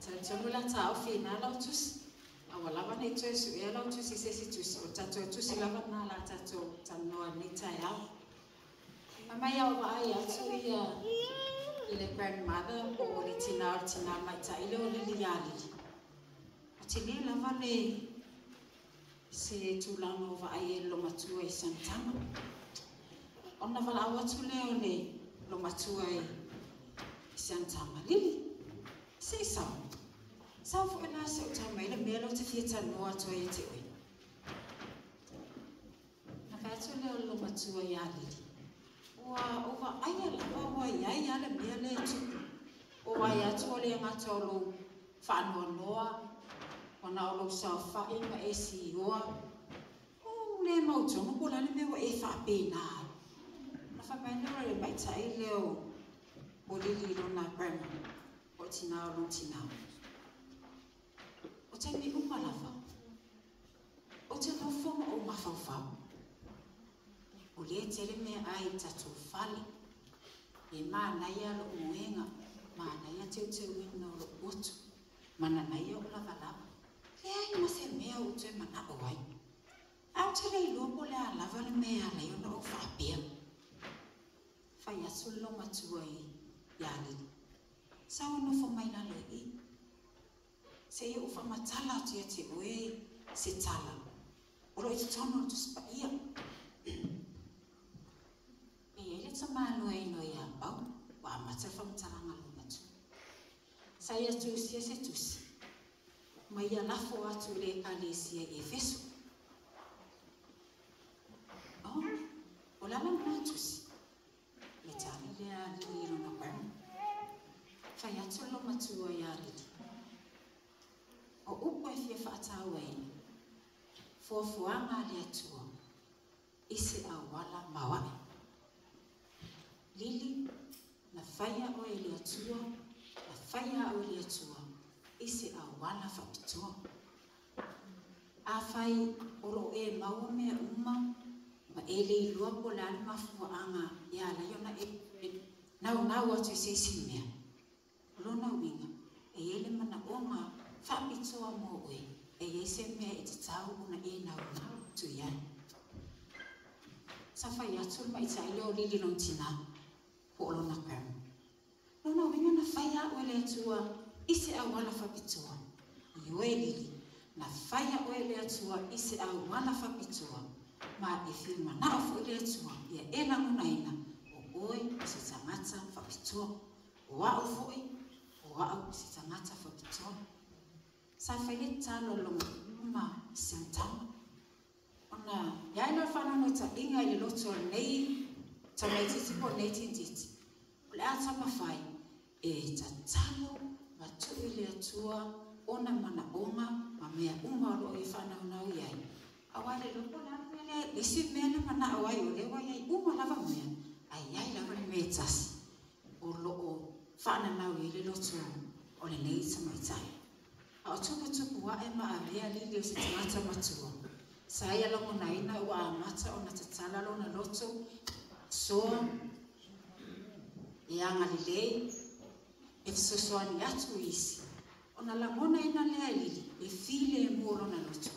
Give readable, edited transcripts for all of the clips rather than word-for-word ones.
Talitonu la taofi i na lau tusi. A ua lava ona i toe su'ea lau tusi i se isi tusi, o le tatou tusi lava lena o le a tatou talanoa i lenei taeao. Fai mai a o vaai atu ia i le grandmother po o le tinā o le tinā tamaitai lea o Lili ia Lili, ua tele lava le se tulaga o vaai ai i le lomatua i sana tama. Ona valaau atu lea o le lomatua i sana tama, Lili, se i sau. Sau foi la se i ou tau mai le mea lea ou te fia talanoa atu ai ia te oe. Ona fai atu lea o le lomatua ia Lili, Ua ou vaaia lava ua i ai lava le mea lea e tupu. Ua vaai atu ua le gata o lou faanoanoa ona o lou saofai ma e sioa. Ua le mautonu po o le a le mea ua e faapena ai. Ona fai mai lea o le tamaitai lea o Lili i lona grandma, o le tinā o lona tinā. O taimi uma lava, ou te nofo ma ou mafaufau. O lea e tele meaai i tatou fale. E manaia lou moega, manaia teuteuina o lou utu, mananaia ou lavalava. Leai ma se mea ua ou toe manao ai. Ae ou te le iloa po o le a lava le mea e ala ai ona ou faapea. Fai atu le loomatua ia Lili, Sau e nofo mai lalo i i. Se i ou faamatala atu ia te oe se tala o lo o i totonu o le Tusi Paia. E i ai le tamaloa e iloa ia Paulo, ua amata le faamatalaga a le loomatua. Sa ia tusia se tusi, ma ia lafo atu i le Ekalesia i Efeso. Oh, o le ala lena tusi. Le tali lea a Lili i lona grandma. Fai atu le loomatua ia Lili. O upu e fia faatauaina, fuafuaga a le Atua i se auala maoae. Lili, na faia oe e le Atua, na faia au e le Atua i se auala faapitoa. Afai o lo o e maua mea uma ma e le iloa po o le a le mafuaaga e ala ai ona e naunau atu i se isi mea, o lona uiga, e i ai le manaoga faapitoa mo oe, e i ai se mea e tatau ona e naunau atu i ai. Sa fai atu le maitaile o Lili lona tinā, po o lona grandma. Lona uiga na fai a'u e le Atua i se auala faapitoa. Ioe Lili, na fai a'u e le Atua i se auala faapitoa, ma e fia manao foi le Atua ia e lagonaina o oe o se tagata faapitoa. O a'u foi, o a'u se tagata faapitoa. Sa fai le tatalo a lona ma si ana tama. Ona i ai lea o le faanoanoetaiga i le loto o lenei tamaitiiti po o lenei tinititi, o le a taumafai e tatalo ma tuu i le Atua ona manaoga ma mea uma o lo o ia faanaunau i ai. Aua le iloa po o le a le mea lea, le isi mea lea manao ai, o lea ua i ai uma lava mea, ae i ai lava le mea e tasi o lo o faananau i ai le loto o lenei tamaitai. A o tuputupu ae ma avea Lili o se tagata matua, sa ia lagonaina ua amata ona tatala lona loto soa e agalelei e fesoasoani atu i isi. Ona lagonaina lea e Lili le filemu o lona loto,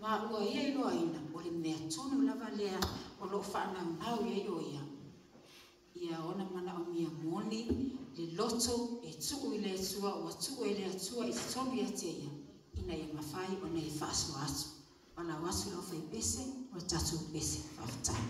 ma ua ia iloaina o le mea tonu lava lea o lo o faanaunau i ai o ia. Ia ona manaomia moni le loto e tuu i le Atua ua tuu e le Atua i totonu ia te ia, ina ia mafai ona e faasoa atu. Valaau atu lau faipese o le tatou pese. Faafetai.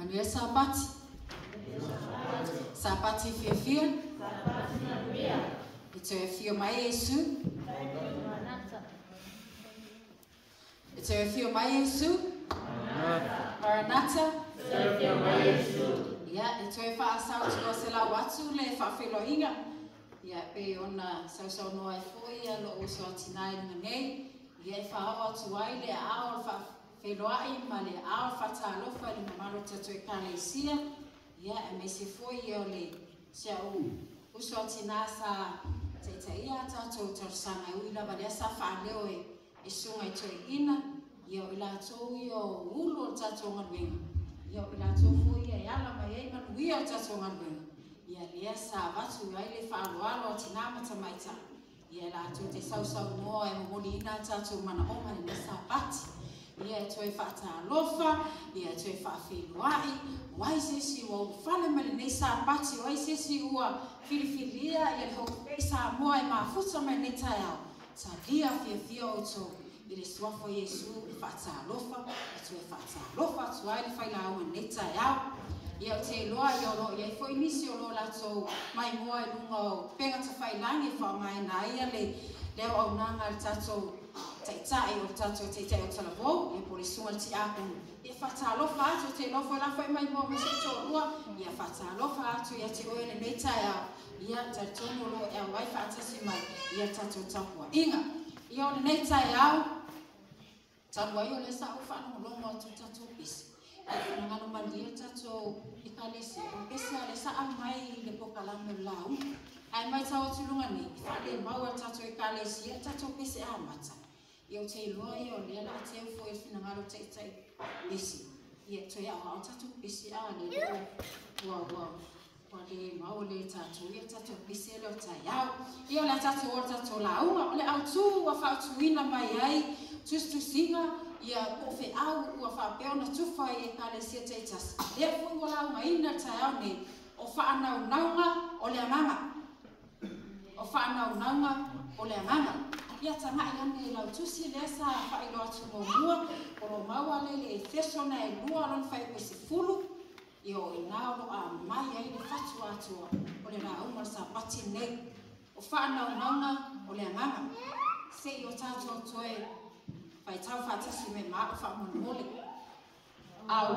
Manuia Sapati. Sapati fiafia. E te afio mai Iesu. E te afio mai Iesu. Maranatha. Ia, e toe faasau se lau atu le whaawheloinga. Ia, pe ona sausaunoa e foi ia lo uso atina i lunga nei. Ia, e whaao atu ai le ao o whaawheloai ma le ao whatalofa i le mamalo tato e kalesia. Ia, e mese foi ia o le sia u uso atina sa teita ia tātou tausanga ui lava lea sa whaaleo e sunga i toi ina. Ia, o ila tō ia o ulu o tātou ngaluenga. Ia, o ila tō foi ia e ala mai ei manuia o tātou ngaluenga. Ia, lea sa vatu ai le whaaloalo o tina mata maita. Ia, la tō te sausau noa e momoli ina tātou mana oma le sapati. Ia, e toe whaatalofa, ia, e toe whaawheluai. Wai sesi ua ufale ma lenei sapati, wai sesi ua filifilia, ia le hokupei Samoa e mafuta mai nei taiao. Talia fiafia o tō. I le suafa Iesu e whaatalofa, e toe whaatalofa atu ai le whailaua nei taiao. Ia o te loa ia o lo ia i foi nisi o lo latou mai moa i lunga o penga tawhailangi e whaongaina ia le leo au nanga le tātou taitai o le tātou taitai o talavou, ia po le sunga le tiakunu. Ia whaatalofa atu te loa foi la foi mai moa me se tōrua, ia whaatalofa atu ia te oe le nei taiao. Ia talitonu lo e awai whaatasi mai ia tātou tapua inga. Ia o le nei taiao, talu ai o le sa o whanongolongo atu tātou pisi. E ngano malia tātou i kalesi, o pesi a le sa au mai le pokalame o lau. Ai mai tau atu lunga nei, i whale mau a tātou i kalesi, a tātou pesi a mata. Ia o te iloa ia o lea la teu fo e whinangalo taitai pesi. Ia toe au au tātou pesi a le leo ua ua ua le mau le tātou, ia tātou pesi le o taiao. Ia o le tātou o tātou launga, o le au tū ua whaatuina mai ai, tustusinga, ia po fe au ua whaapea na tufa i e kalesia teitasi. Lea fui ua launga ina taiao nei, o whaanaunaunga o le anganga. O whaanaunaunga o le anganga. Ia tanga i ane lau tusi lea sa whailo atu mo mua, o lo maua le le Efeso na e lua lon whai koe se fulu, ia o ina o lo a mai ai le whatu atua, o le launga o sa pati nei. O whaanaunaunga o le anganga. Se i o tātou toe, whai tau whaatasi me maa o whaamonole. Auā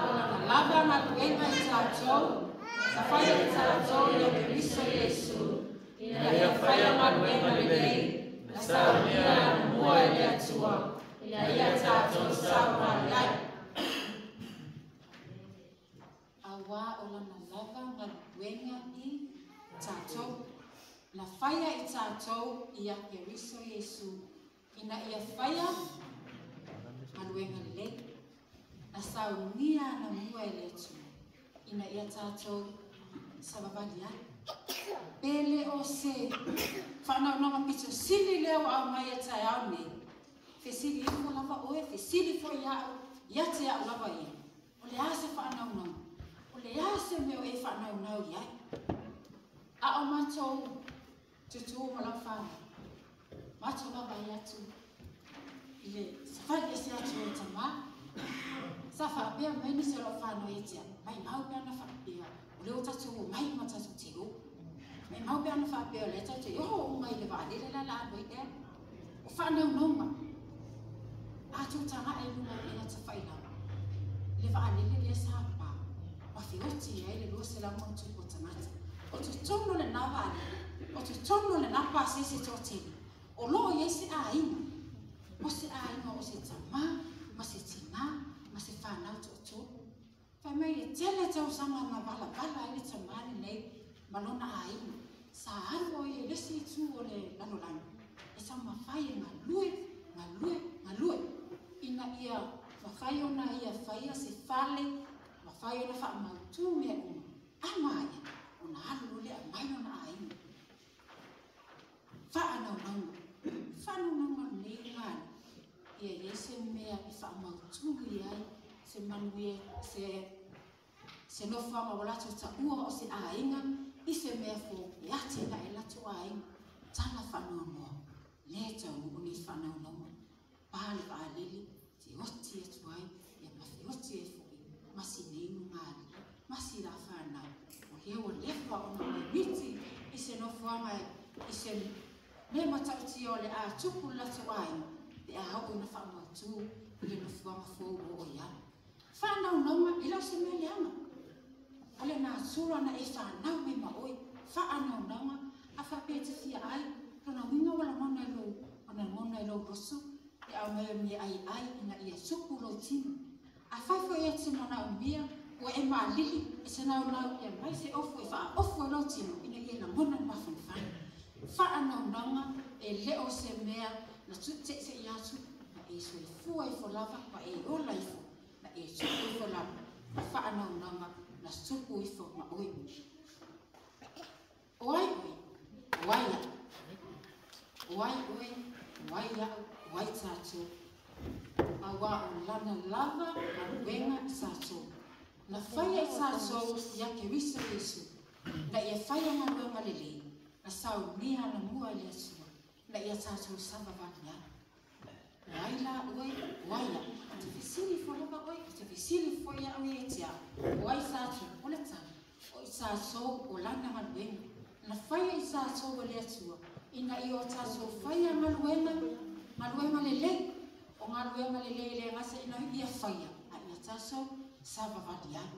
o lana lava ngaluenga i tātou, sa whai i tātou ia Keriso Iesu, ina ia whaia ngaluenga lelei, na saumia mua e le Atua, ina ia tātou saumali ai. Auā o lana lava ngaluenga i tātou, na whaia i tātou ia Keriso Iesu, ina ia whaia ngaluenga lelei, na saunia na mua e le Atua, ina ia tātou savavali ai. Pele o se whanaunanga pito sili leo au mai e taiao nei. Fesili ifo lava oe, fesili fo ia au, ia te au lava ia. O le ase whanaunanga, o le ase meo e whanaunau iai. A o mātou tutu o malau whanau. Mātou lava i atu, i le safari ese atu e tamā. Sa whaapea mai nisi o lau whanau e tia, mai mau pea na whaapea, o leo tātou o mai ma tātou te o. Mai mau pea na whaapea o le tātou te o mai le waalele la la anoi ea. O whanaunonga, atu tanga e lunga e ngata whailawa. Le waalele le sa pā, wa whioti e le lua se la montu po tangata. O te tono le nā waalele, o te tono le nā pāsese tō tele. O loo ia se āinga, o se āinga o se tamā, ma se tina, ma se whanau tō tō. Whai mai le tele tau sanga na wala wala e le tamā nei, malona āinga. Sa alu o ia lesi i tū o le lalolani. E sa mawhai e ngalue, ngalue, ngalue. Ina ia mawhai ona ia whaia se whale, mawhai ona wha mautū mea uma. Ama ia, ona alu le a mai ona āinga. Whaanaunaunga. Whaanaunaunga nei ngāni. Ia ia se mea i wha mautū i ai, se manuia, se nofa ma walato ta ua o se āinga, i se mea fo e ate na e lato āinga. Tala whanoanoa, le tau o ni whanaunaunga. Pā le whaalele, te oti atu ai, ia mawhi oti e fo i, masi neinu Ma sila whānau. O lea ua lefa ona ua e miti i se nofoaga i se mea matautia o le a tupu le latou aiga pe a oo ina faamautu i le nofoaga fou ua oo i ai. Faanaunauga e le o se mea leaga. O le natura na e fanau mai ma oe. Faanaunauga a faapea e te fia ai, lona uiga ua lagona e lou, ua lagona e lou loto le aumai o meaai ai ina ia tupu lou tino. Afai foi e te manaomia ua e maalili e te naunau e aumai se ofu e faaofu ai lou tino ina ia lagona le mafanafana. Faanaunauga e le o se mea na seisei atu ma e soifua ifo lava ma e ola ifo na e tupu ifo lava ma faanaunauga na tupu ifo ma oe. O ai oe? O ai au? O ai oe? O ai au? O ai tatou? Auā o Lana lava galuega i tatou. Na faia i tatou ia Keriso Iesu, ina ia faia galuega lelei, na saunia anamua e le Atua, ina ia tatou savavali ai. O ai la oe? O ai au? E te fesili ifo lava oe, e te fesili foi au ia te au, o ai tatou? O le tali, o i tatou o Lana galuega. Na faia i tatou e le Atua, ina ia o tatou faia galuega, galuega lelei. O galuega lelei e le gata ina ia faia, a ia tatou savavali ai.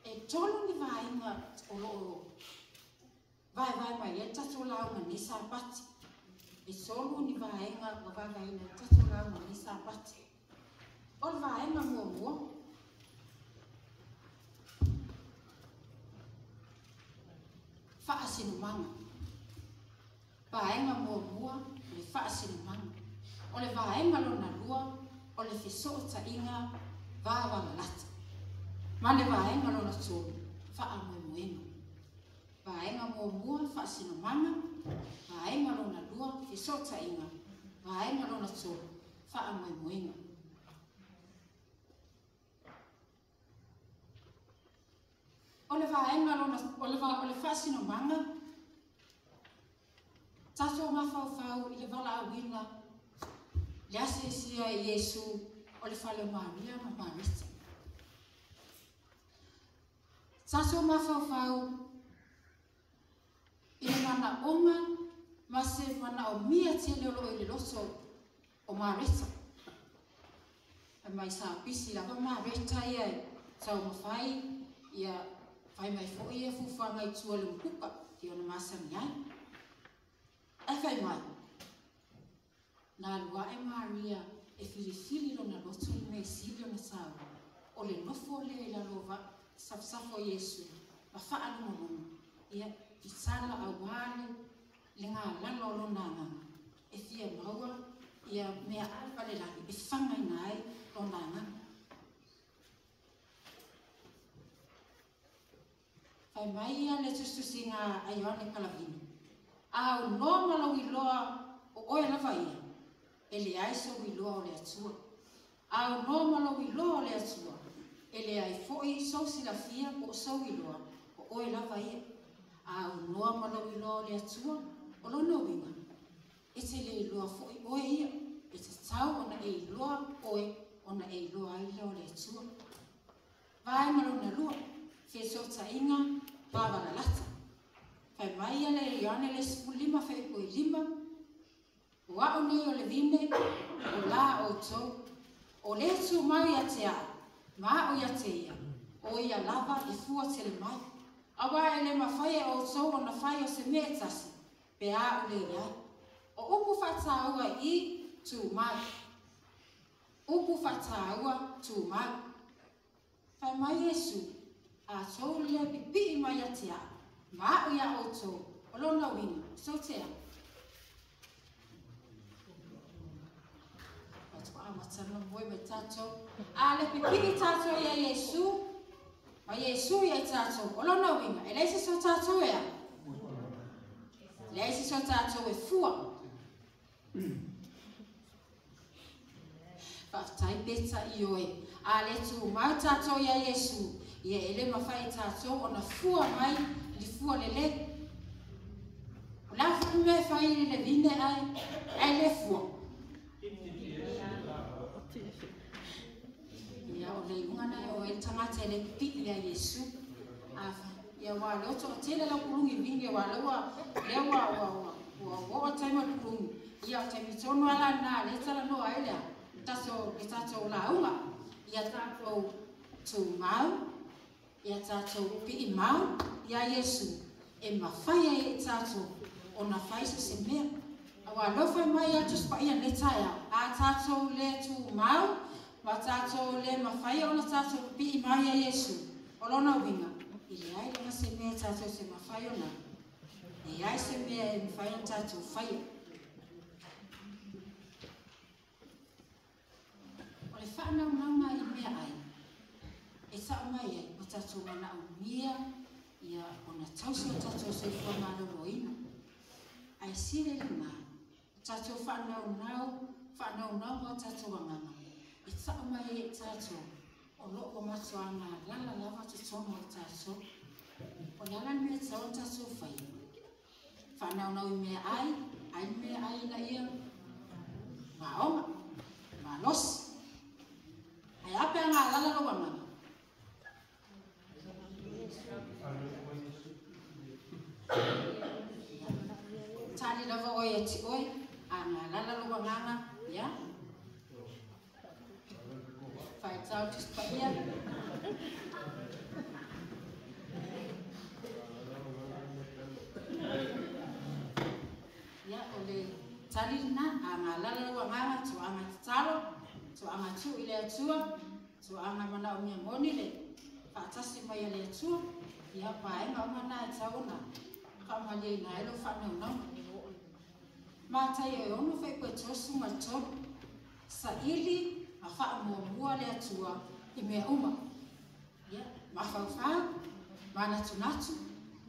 E tolu ni vaega o lo o vaevae mai ai le tatou lauga nei Sapati. E tolu ni vaega ua vaevaeina ai le tatou lauga nei Sapati. O le vaega muamua, faasinomaga. Vaega muamua, o le faasinomaga. O le vaega lona lua, o le fesootaiga vavalalata. Ma le vaega lona tolu, faamoemoega. Vaega muamua, faasinomaga. Vaega lona lua, fesootaiga. Vaega lona tolu, faamoemoega. O le vaega lona, o le, o le faasinomaga, tatou mafaufau i le valaauina, le asiasia e Iesu o le fale o Maria ma Mareta. Tatou mafaufau i le manaoga ma se manaomia tele o lo o i le loto o Mareta. Fai mai sa pisi lava Mareta ia e taumafai ia fai mai foi ia fuafuaga i tua i le umukuka pei ona masani ai. Ae fai mai, na alu ae Maria e filifili lona loto i le mea e sili ona taua, o le nofo lea i lalo o safosafo o Iesu ma faalogologo ia i tala aua le galala o lona agaga e fia maua ia meaai falelagi e fagaina ai lona agaga. Fai mai ia le tusitusiga a Ioane Kalavino, A aunoa ma lou iloa o oe lava ia, e leai sou iloa o le Atua. A aunoa ma lou iloa o le Atua, e leai foi sou silafia po o sou iloa o oe lava ia. A aunoa ma lou iloa o le Atua, o lona uiga, e te le iloa foi oe ia, e tatau ona e iloa oe ona e iloa ai lea o le Atua. Vaega lona lua, fesootaiga vavalalata. Fai mai ia le Ioane le 15 fuaipui 5, O au nei o le vine, o la outou, o le tu mai ia te au, ma au ia te ia, o ia lava e fua tele mai. Auā e le mafai e outou ona fai o se mea e tasi, pe a au le i ai. O upu faataua i, tu mai. Upu faataua, tu mai. Fai mai Iesu, A tou le pipii mai ia te au, ma au iā outou, o lona uiga, sou te au. Faatoa amata ona moe mai tatou. A le pipii tatou ia Iesu, ma Iesu ia i tatou, o lona uiga, e leai se isi o tatou e a? Leai se isi o tatou e fua. Faafetai Peta, ioe. A le tumau tatou ia Iesu, ia e le mafai e tatou ona fua mai i le fua lelei. O le a foi le mea e fai i le vine ae, ae le fua? Ia, o le iuga na e o ai le tagata e le pipii ia Iesu. Ia ua leo toatele lau pulungi vingi ua lea ua lea ua ua ua ua ua taimi o le pulungi. Ia o taimi tonu lava la lena lea e talanoa ai le tatou le tatou lauga. Ia tatou tumau, ia tatou piimau ia Iesu e mafai ai e tatou ona fai se se mea. Aua leo fai mai a Tusi Paia i lenei taeao, a tatou le tumau ma tatou le mafai ona tatou pipii mai ia Iesu, o lona uiga, e leai lava se mea tatou te mafai ona, leai se mea e mafai ona tatou faia. O le faanaunauga i meaai e tau mai ai ua tatou manaomia ia ona tausi o tatou soifua maloloina. Ae sili lena, o tatou faanaunau, faanaunauga o tatou agaga e tau mai ai e tatou o lo o ua matua galala lava totonu o tatou. O le a la le mea e tatau ona tatou faia? Faanaunau i meaai, ai le meaai ina ia maoga, malosi. Ae a pe a galala lou agaga? Tali lava oe ia te oe, a galala lou agaga, ia. Faitau Tusi Paia. Ia, o le tali lena, a galala lou agaga, tuaga tatalo, tuaga tuu i le Atua, tuaga manaomia moni le faatasi mai a le Atua, ia, vaega uma na e tatau ona faamalieina ai lou faanaunauga. Mataio e 6 fuaipue 33, saili ma faamuamua le Atua i mea uma. Ia, mafaufau, manatunatu,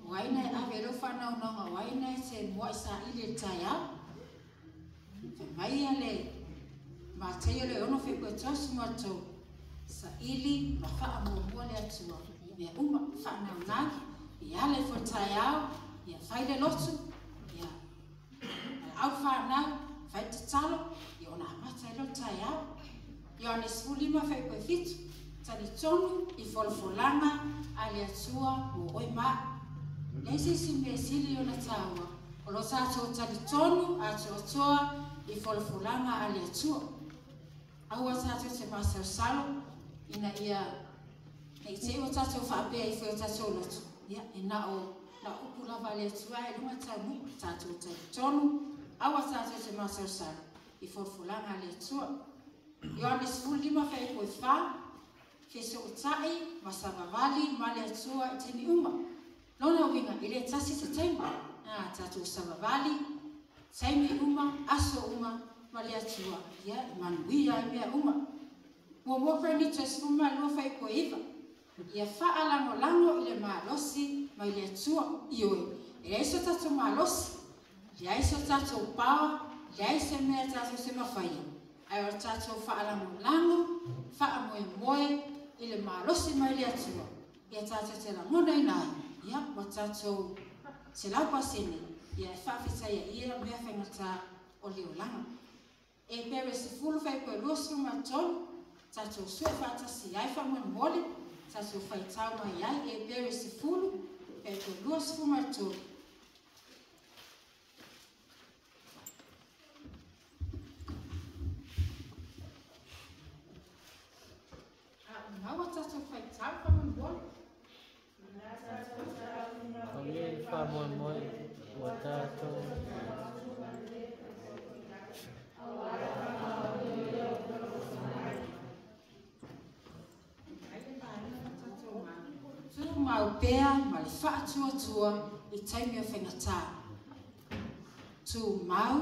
o ai na e ave i lou faanaunauga, o ai na e te muai saili i le taeao. Fai mai le Mataio le 6 fuaipue 33, saili ma faamuamua le Atua i mea uma, faanaunau, ia ala ifo i le taeao, ia fai le lotu, ia valaau le fanau, fai le tatalo, ia ona amata ai lea o le taeao. Ioane 15 fuaipue 7, talitonu i folafolaga a le Atua mo oe ma au. Leai se isi mea e sili ona taua, o lo tatou talitonu atoatoa i folafolaga a le Atua. Aua tatou te masalosalo ina ia ne i te i ua tatou faapea ifo i o tatou loto, ia, e na o na o upu lava a le Atua e luga taunuu, tatou talitonu, aua tatou te masalosalo i folafolaga a le Atua. Ioane 15 fuaipue 4, fesootai ma savavali ma le Atua i taimi uma. Lona uiga, e le tasi se taimi, a tatou savavali, taimi uma, aso uma ma le Atua, ia, e manuia ai mea uma. Muamua Korinito 12 fuaipue 9, ia faalagolago i le malosi mai le Atua. Ioe, e leai so tatou malosi, leai so tatou power, leai se mea tatou te mafaia, ae o le tatou faalagolago, faamoemoe i le malosi mai le Atua, ia tatou te lagonaina ai, ia, ua tatou 100% ia e faafetaia ia mea faigata o le olaga. Epere 10 fuaipue 23, tatou sue faatasi ai faamolemole, tatou faitau mai ai. Epere 10 fuaipue 23. A o maua tatou faitau faamolemole. O le faamoemoe ua tatou. Tumau pea ma le faatuatua i taimi o faigata. Tumau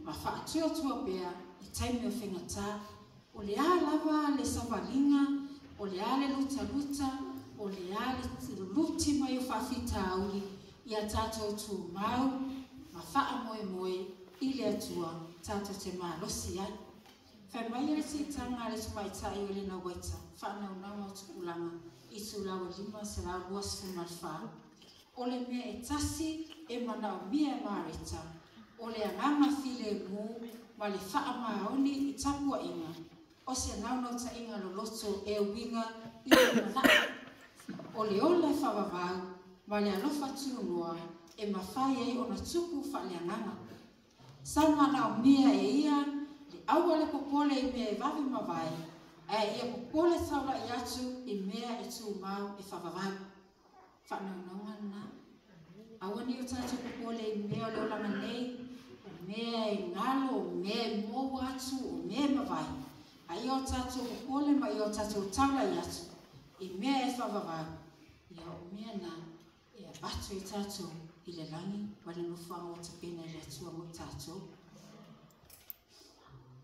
ma faatuatua pea i taimi o faigata. O le a lava le savaliga, o le a le lutaluta, o le a le luluti mai o faafitauli, ia tatou tumau ma faamoemoe i le Atua tatou te malosi ai. Fai mai le siitaga a le tamaitai o Elena Waita, faanaunauga o tupulaga i itulau e 524, o le mea e tasi e manaomia e Mareta, o le agaga filemu ma le faamaoni i tapuaiga, O se naunautaiga loloto e uiga i le lumanai. O le ola e faavavau ma le alofa tunoa e mafai ai ona tupu faaleagaga. Sa manaomia e ia le aua le popole i mea e vave mavae, ae ia popole taulai atu i mea e tumau e faavavau. Faanaunauga lena. Aua ne i o tatou popole i mea o le olaga nei, o mea e galo, o mea e mou atu, o mea e mavae. A ia o tatou popole ma ia o tatou taulai atu i mea e faavavau, ia o mea na e avatu i tatou i le lagi ma le nofoaga ua tapena i le Atua mo i tatou.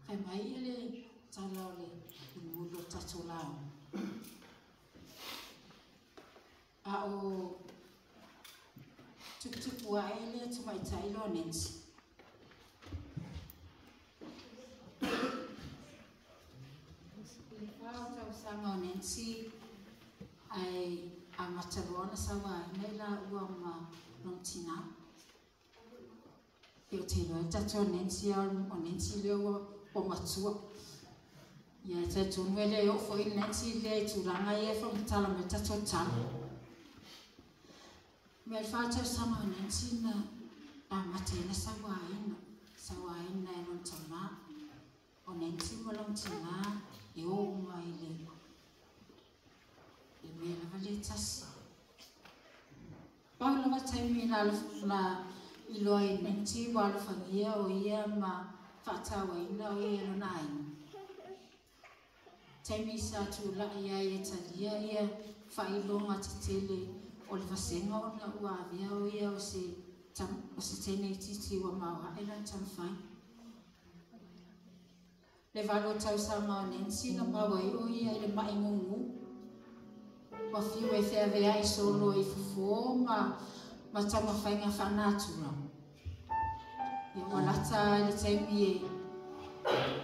Fai mai ia le tala o le mulimuli o le tatou lauga. A o tuputupu ae le tamaitai lea o Nancy. I le 4 o tausaga o Nancy ae amata loa ona sauaina i laua ma lona tinā. Pe ou te iloa ai tatou o Nancy, a o Nancy lea ua matua. Ia e talitonu e le oo foi le Nancy lea i tulaga ia e faamatala mai tatou tala. Mea le 4 tausaga o Nancy na amata ai ona sauaina, sauaina e lona tamā. O Nancy ma lona tinā e o uma i le mea lava le tasi. Pau lava taimi na iloa e Nancy ua alofagia o ia ma faatauaina o ia e lona aiga. Taimi sa tulai ai e talia ia faailoga tetele o le vasega ona ua avea o ia o se teine itiiti ua maoae lana taumafai. Le 8 tausaga o Nancy na maua ai o ia i le mai gugu. Ua fiu e feaveai solo i fofo ma taumafaiga faanatura. Ia ua lata i le taimi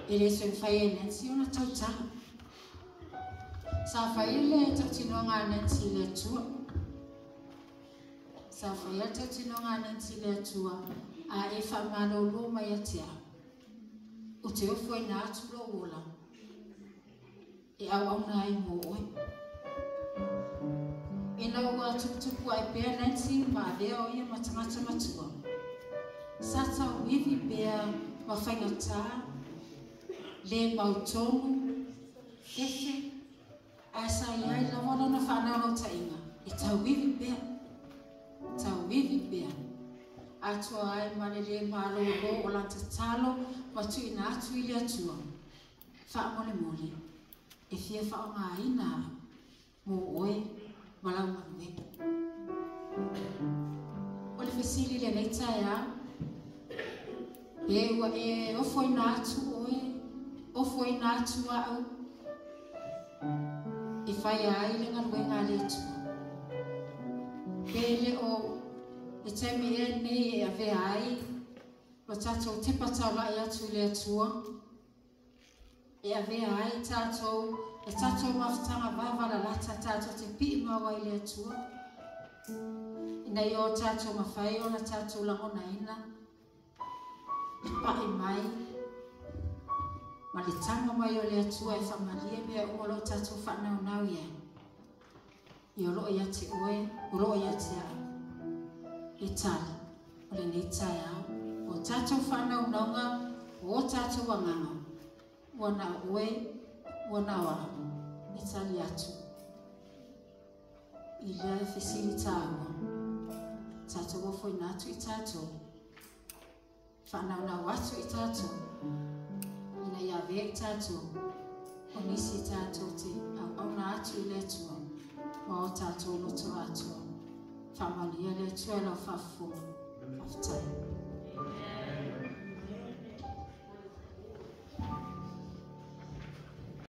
e le toe mafai e Nancy ona tautala. Sa fai le tautinoga a Nancy i le Atua. Sa fai le tautinoga a Nancy i le Atua a e faamalolo mai ia te au. O te ofo ina atu lou ola e auauna ai mo oe. Ina ua tuputupu ai pea Nancy ma avea o ia ma tagata matua. Sa tauivi pea ma faigata, le mautonu, fefe, ae sa iai lava lona faanaunautai e tauivi pea, tauivi pea. Atua ai ma le le malolo o lana tatalo ma tuuina atu i le Atua. Faamolemole, e fia faaaogaina au mo oe ma lau manuia. O le fesili lenei taeao, pe ua e ofoina atu oe, ofoina atu au, e whaia ai le galuega a le Atua. Pe le o le taimi ea nei e avea ai, ma tatou tepa taulai atu i le Atua, e avea ai tatou, e tatou mafutaga vavalalata tatou te pii maua i le Atua. Ina ia o tatou mafai ona tatou lagonaina, le pai mai, ma le taga mai o le Atua e faamalie mea uma o loo tatou faanaunau i ai. Ia o loo ia te oe, o loo ia te au. E tali, o lenei taeao, o tatou faanaunauga, o tatou agaga, ua na o oe, ua na o au, e tali atu. I lea fesili tāua, tatou ofoina atu i tatou, whanaunau atu i tatou, ina ia avea i tatou, o nisi tatou te auauna atu i le Atua, ma o tatou loto atoa. Faamanuia le Atua i lau faafofoga. Faafetai.